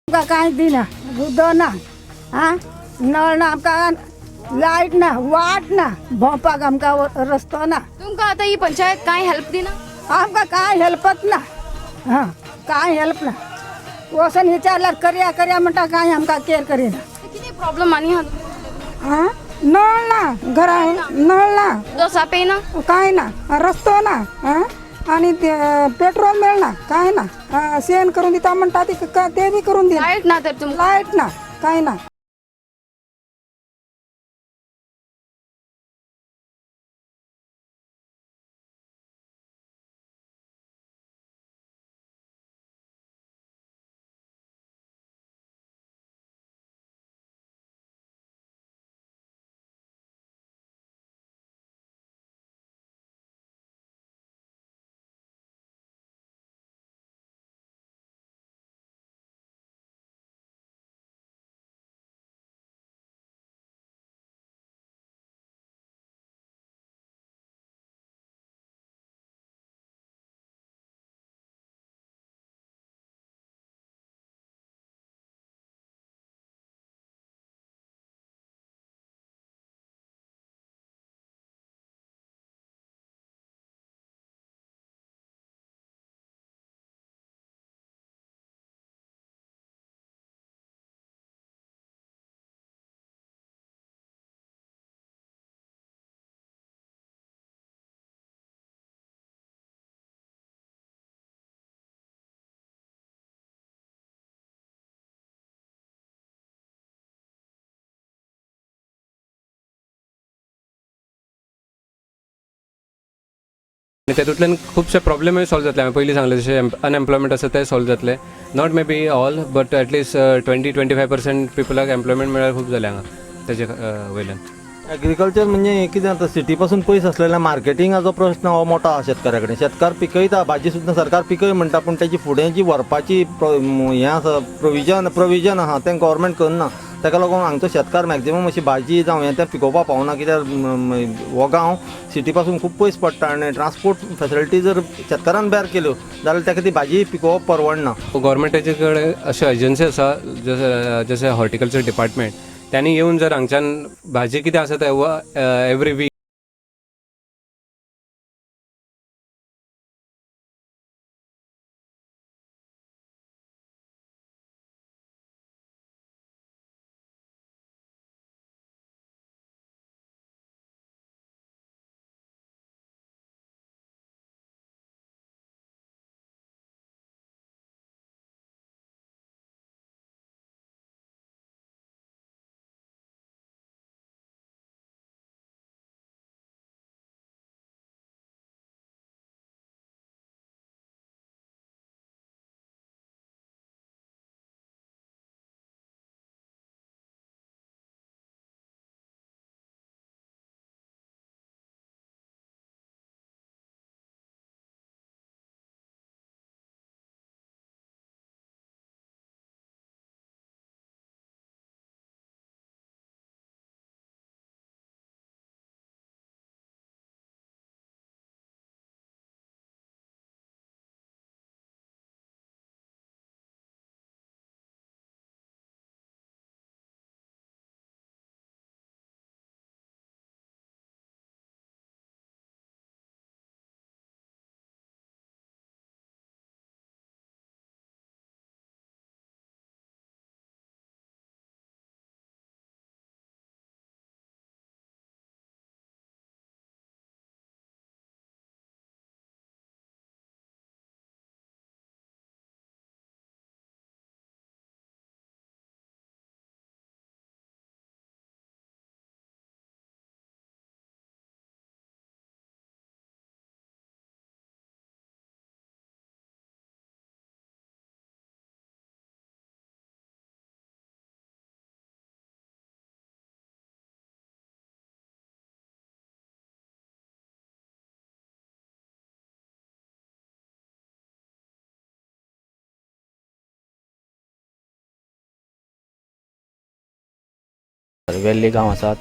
आमकां कांय दिना, उदक ना, आं, नळ ना आमकां, लायट ना, वाट ना, भोंवपाक आमकां रस्तो ना. तुमकां आतां ही पंचायत कांय हेल्प दिना? आमकां कांय हेल्पच ना. हां, कांय हेल्प ना. वचून विचारल्यार करया करया म्हणटा, कांय आमकां केअर करिना. कितें प्रॉब्लम आनी आहा? आं, नळ ना घरान, नळ ना. उदक साप येयना? कांय ना, रस्तो ना. आं, आनी ते पेट्रोल मेळना, कांय ना. सेन करून दिता म्हणटा ती, ते बी करून दिना. लायट ना तर तुमकां? लायट ना, कांय ना. आनी तेतूंतल्यान खुबशे प्रॉब्लेमूय सॉल्व जातले. हांवें पयलीं सांगलें जशें अनएम्प्लॉयमेंट आसा तें सॉल्व जातलें. Not maybe all, but at least 20-25% पिपलाक employment मेळ्ळ्यार खूब जालें हांगा तेजे वयल्यान. एग्रीकल्चर म्हणजे कितें जाता, सिटी पासून पयस आसलेल्या मार्केटिंगाचो प्रश्न हो मोठो आसा शेतकारा कडेन. शेतकार पिकयता भाजी सुद्दां, सरकार पिकय म्हणटा, पूण तेजी फुडें जी व्हरपाची हें आसा, प्रोविजन आहा, तें गव्हर्मेंट करना. ताका लागून हांगचो शेतकार मॅक्झिमम अशी भाजी जावं हें तें पिकोवपाक पावना, कित्याक हो गांव सिटी पासून खूब पयस पडटा आनी ट्रान्सपोर्ट फेसिलिटी जर शेतकारान बेर केल्यो जाल्यार ताका ती भाजी पिकोवप परवडना. गव्हर्मेंटाचे कडेन अश्यो एजन्सी आसा जशें हॉर्टिकल्चर डिपार्टमेंट, त्यांनी येवन जर हांगच्यान भाजी कितें आसा तें एवरी वीक वेल्ली गांव आसात.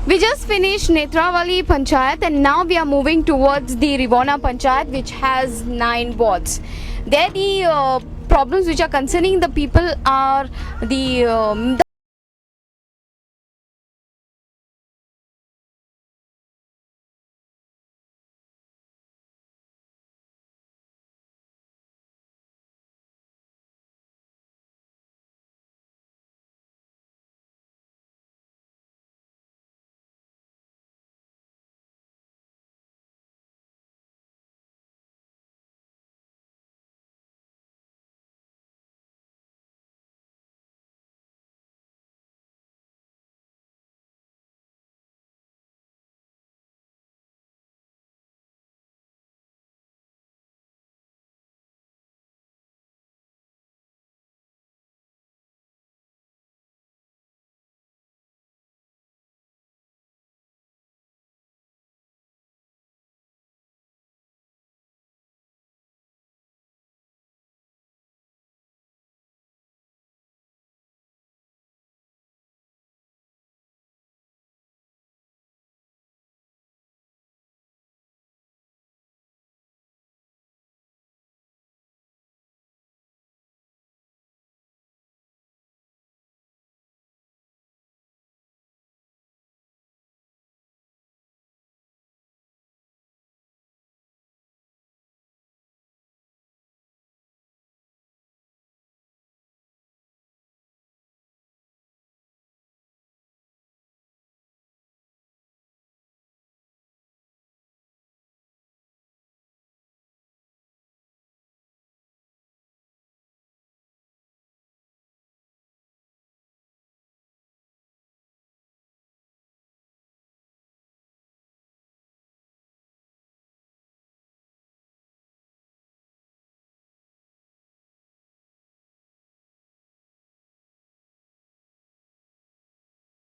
We just finished Netravali Panchayat and now we are moving towards the Rivona Panchayat, which has 9 wards. There the problems which are concerning the people are the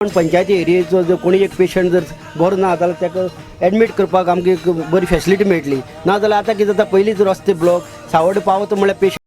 पण पंचायती एरियेचो जर कोणी एक पेशंट जर बरो ना जाल्यार ताका एडमीट करपाक आमकां एक बरी फेसिलिटी मेळटली. ना जाल्यार आतां कितें जाता, पयलींच रस्ते ब्लॉक सावड पावता म्हणल्यार patient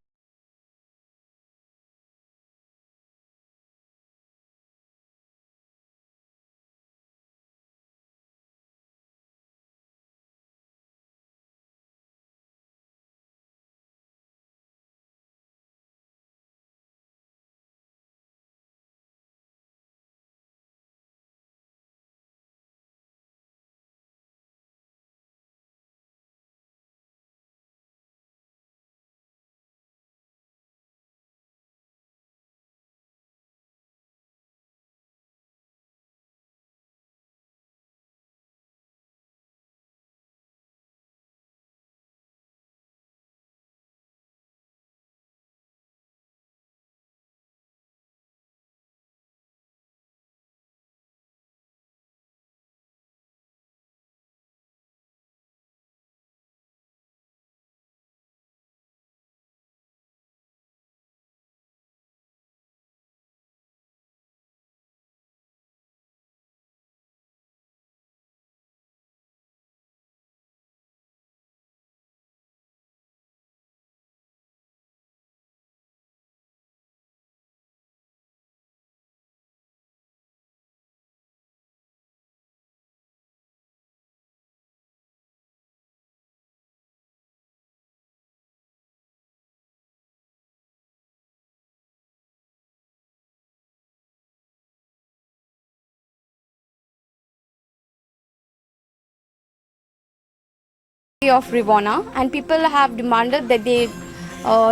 of Rivona, and people have demanded that they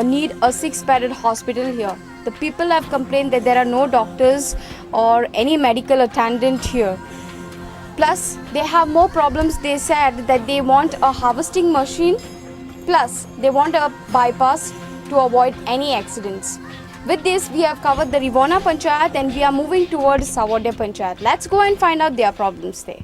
need a 6-bedded hospital here. The people have complained that there are no doctors or any medical attendant here. Plus, they have more problems. They said that they want a harvesting machine, plus they want a bypass to avoid any accidents. With this, we have covered the Rivona Panchayat and we are moving towards Savordem Panchayat. Let's go and find out their problems there.